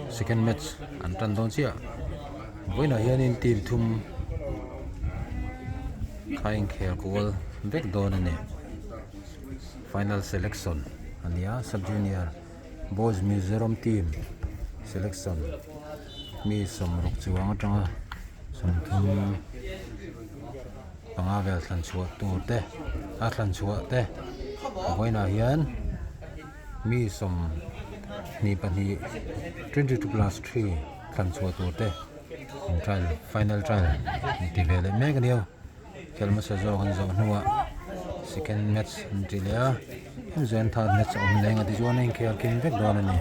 Second match an tan dawn chiah. Vawiinah hianin team thum kha inkhel kual vek dawn a ni. Final selection a ni a, sub junior boys Mizoram team selection mi sawmruk chuang atanga 30 panga vel thlan chhuah tur te a thlan chhuah te vawiinah hian mi 22 22 plus 3 thlan chhuah tur te an trial final trial an ti ve leh mek a nia khel hmasa zawk an zawh hnuah second match an ti leh a hemi zawh hian third match a awm leh ang a tichuan a inkhel kim vek dawn a ni.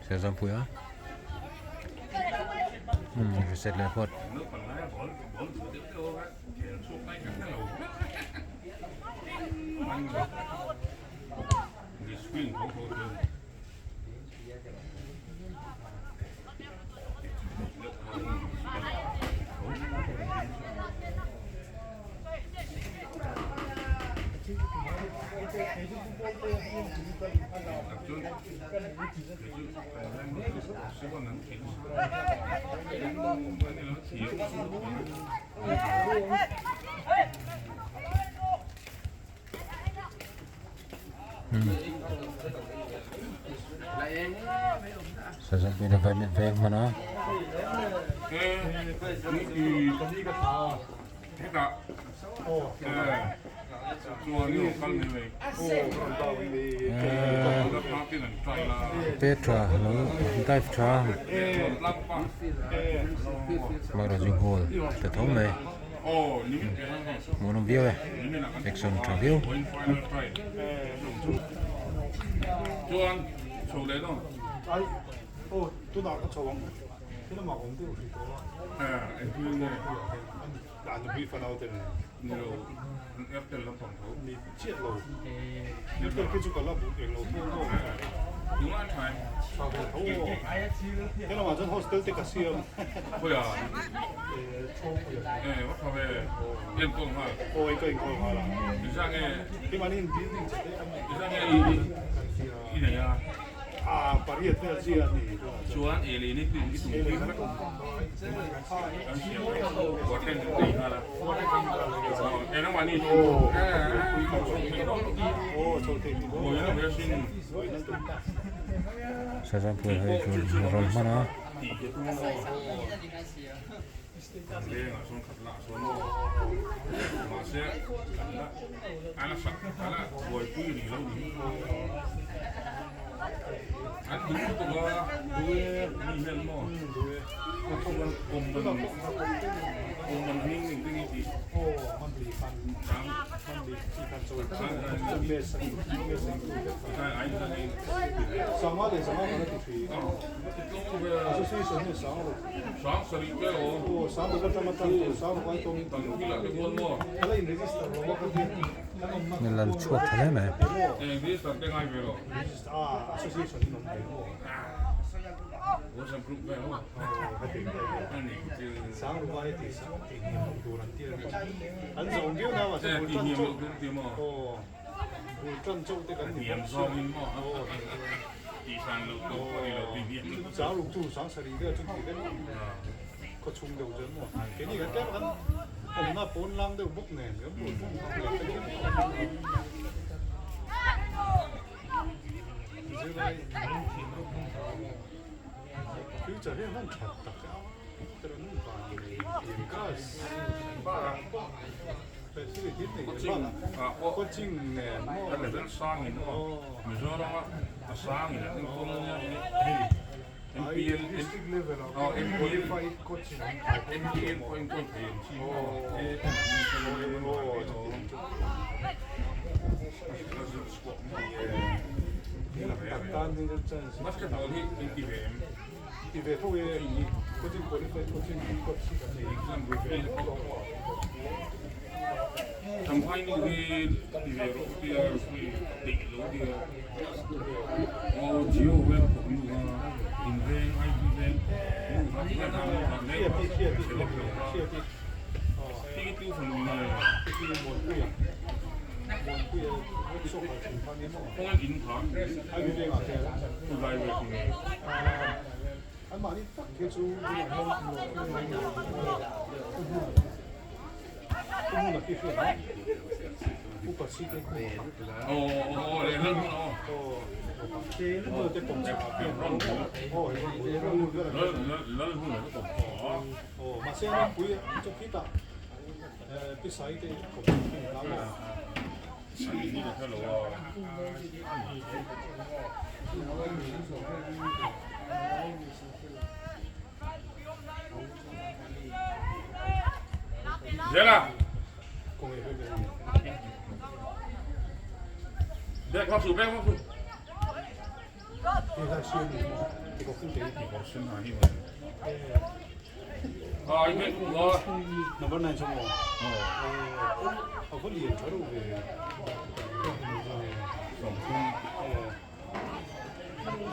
Serzampui a reset leh phawt. Sazawmpuiin a vaimit veng hman a. Petra lo dive tha Maharaja goal ta tho mai hmuh nawm viau e action tha viau. Sazawmpuia hi chu rawn hman a. Lal chhuak tha hle mai. Coaching ah pawh a level sangin aw Mizoram a sangin an enkawl ania hei MPL aw MPL MPL pawh enkawl thei ang chi maw e ten an enkawl ania an mahni alawm a zir chhuak maw basketball hi inti ve em? Ti ve tho e, coaching qualified coaching coach hi kan nei ve tho a. Champhai nu hi ti ve rawh tia hei ka peih lo tia aw Jio vel khawp nu kha in veng ID veng nu kha ti kha nu kha leng kha select lo kha ti tu fanu nge khawngaih in kha tu lai ve khi nge. Zela. Bek hmak su, bek hmak su. Number 9 chu maw? A va lian tha reuh ve.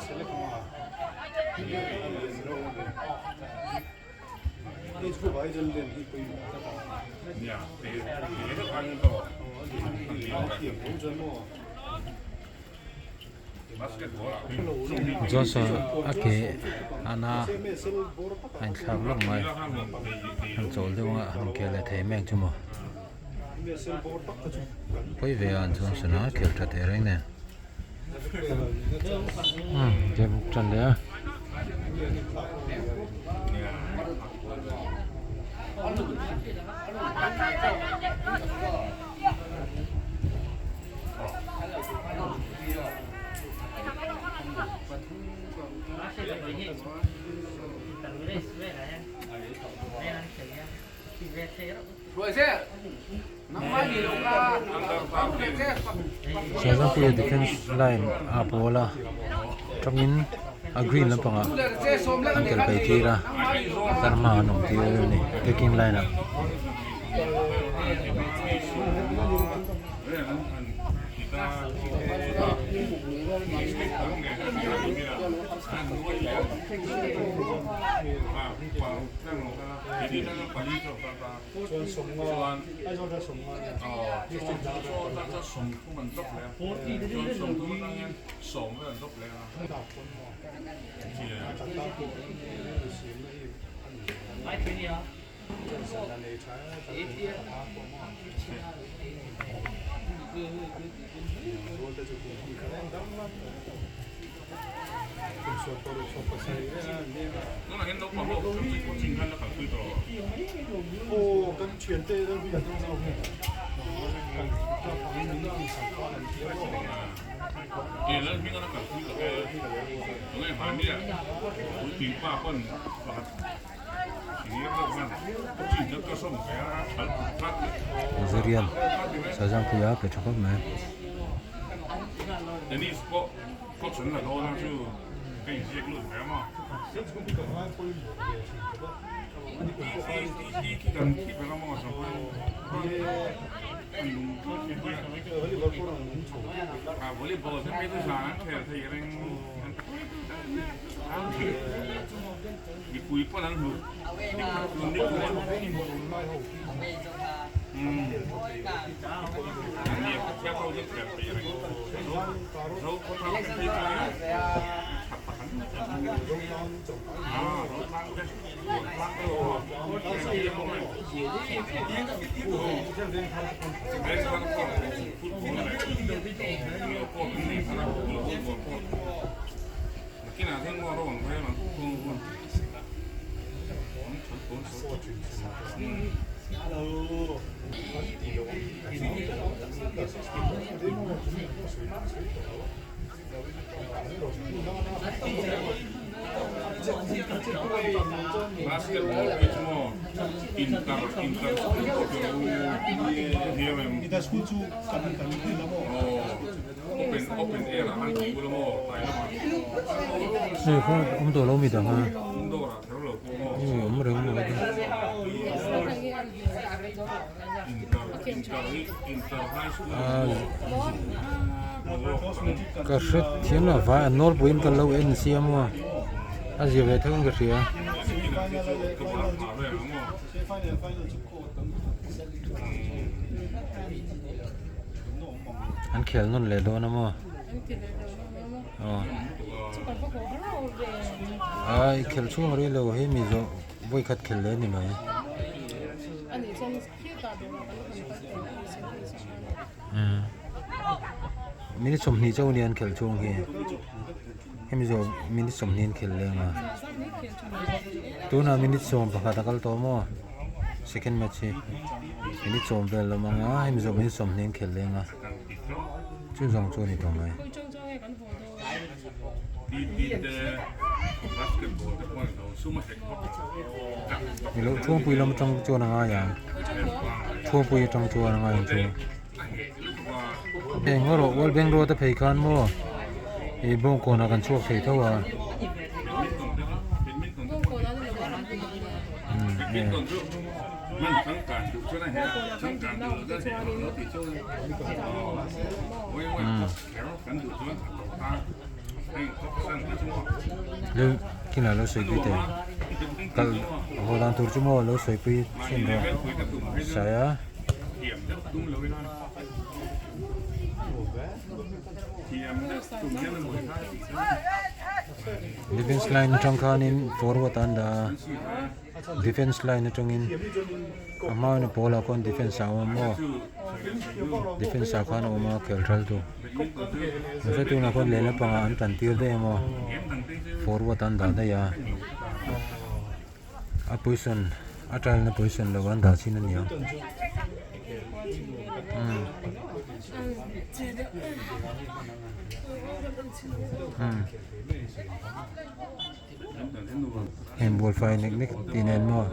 Select ma. Lian reuh ve. Hei chu vai zel len hi pawimawh tak a. Thiam tho chuan maw? Joshua a ke ana a inthlak lawk mai han chawl deuh anga han khel leh thei mai ang chu maw pawi ve a an chuan sana khel tha teh reng nen umm game tan leh a. Sazampuia defence line a pawl a tangin a green lampangah an tel phei tir a tlar hmaah an awm tir a ni attacking line ah. Zirian Sazangpuia pe tha khawp mai. Basketball hi chu maw inter inter school pawh chu lo thiam em? Aw open open air ah khan tih bula maw tlai lamah. Hei kha awm tawh lo mi dang a. Indoor ah kher lo pawh maw. Hei awm reng lo a. Inter inter hi inter high school maw. Ka hre thiam lo vai an nawlpuiin ka lo en sia maw a zia ve theuhin ka hria. An khel nawn leh dawn a maw aw ai khel chhung rih lo hi mi zawh vawikhat khel leh a ni mai. Minute 20 chauh ania an khelh chhung hi hemi zawh minute 20 an khelh leng a tunah minute 11 a kal tawh maw second match hi minute 10 vel awm ang a hemi zawh minute 20 an khelh leng a chu zawng chu a ni tawh mai. Ilo Thuampui lam atang chuan a ngai ang Thuampui atang chuan a ngai ang chu eng erawh World Bank road a phei khan maw ih bawngkawnah kan chhuak thei tho a. Kinah lo sawi pui teh kal haw dan tur chu maw lo sawi pui thin rawh sai a. Defence line atang khanin forward an dah a. Defence line atangin a hmain a pawl ah khuan defence ah a awm maw defence ah khan a awm a khel thal tu mahse tunah khuan lehlam pangah an tan tir daih a maw forward an dah daih a a position a trial na position lo an dah chin a ni ang. Heng bualfai nek nek tih nen maw.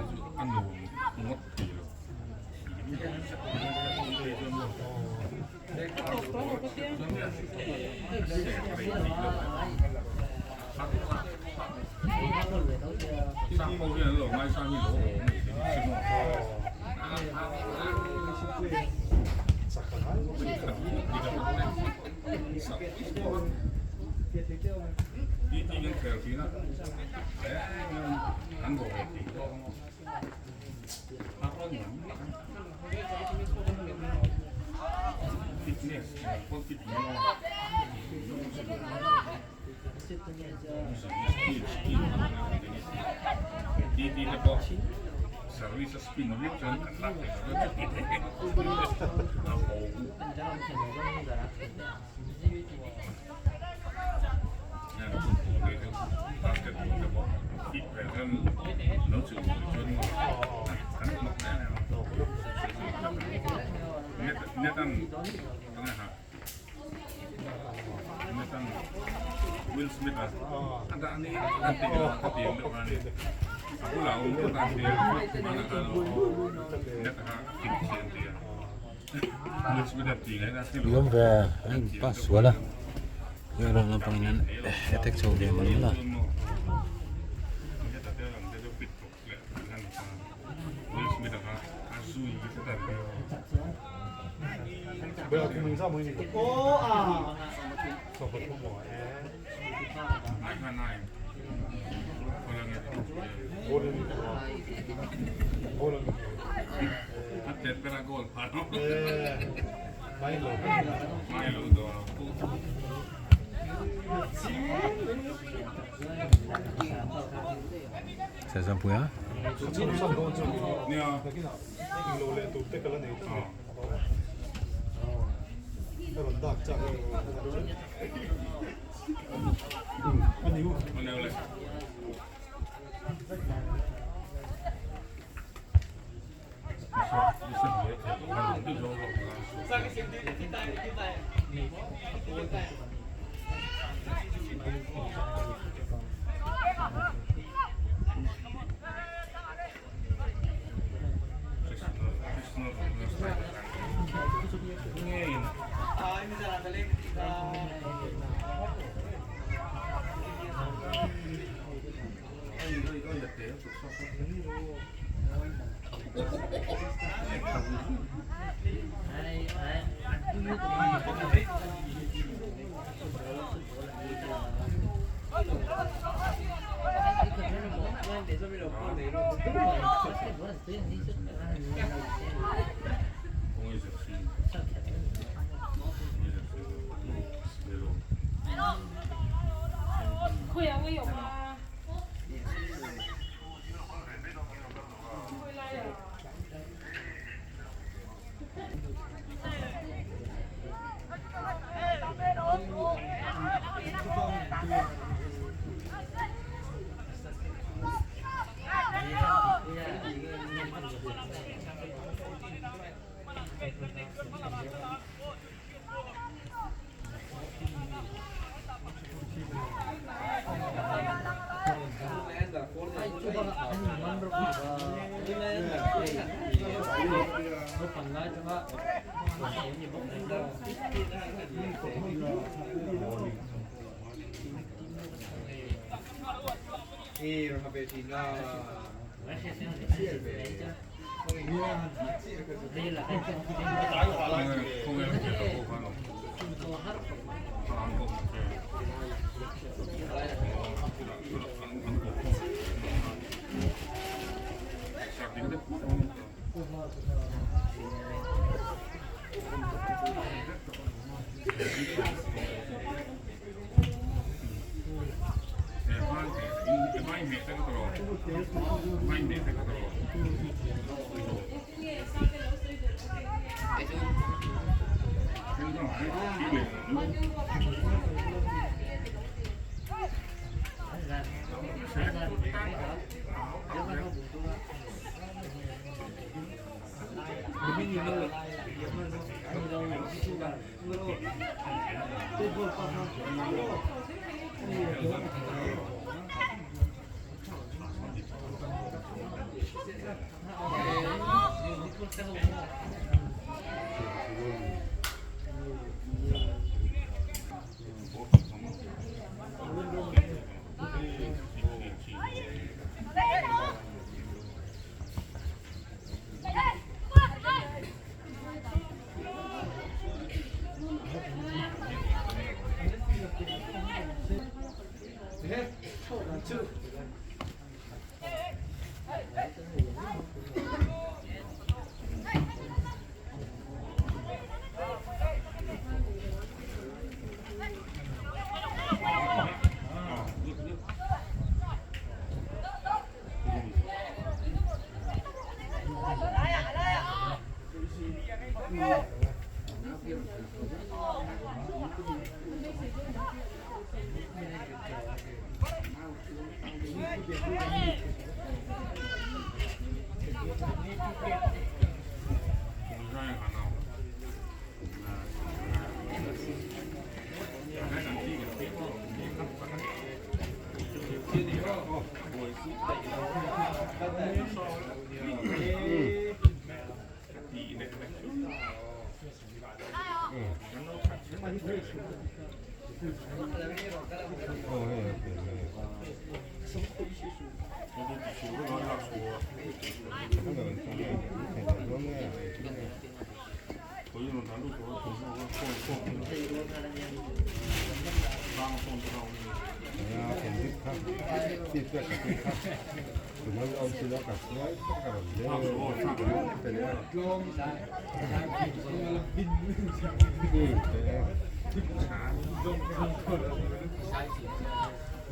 Liam ve a in pass sual a lehlam lampangin an attack chho ve mai mai a. Sazampuia.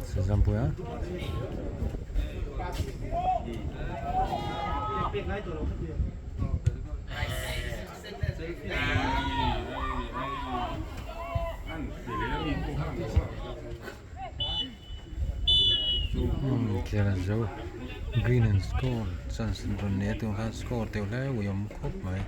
Sazampuia. Khian an zo. Green and score chance an rawn nei a tunah khan score teuh hle ui awm khawp mai.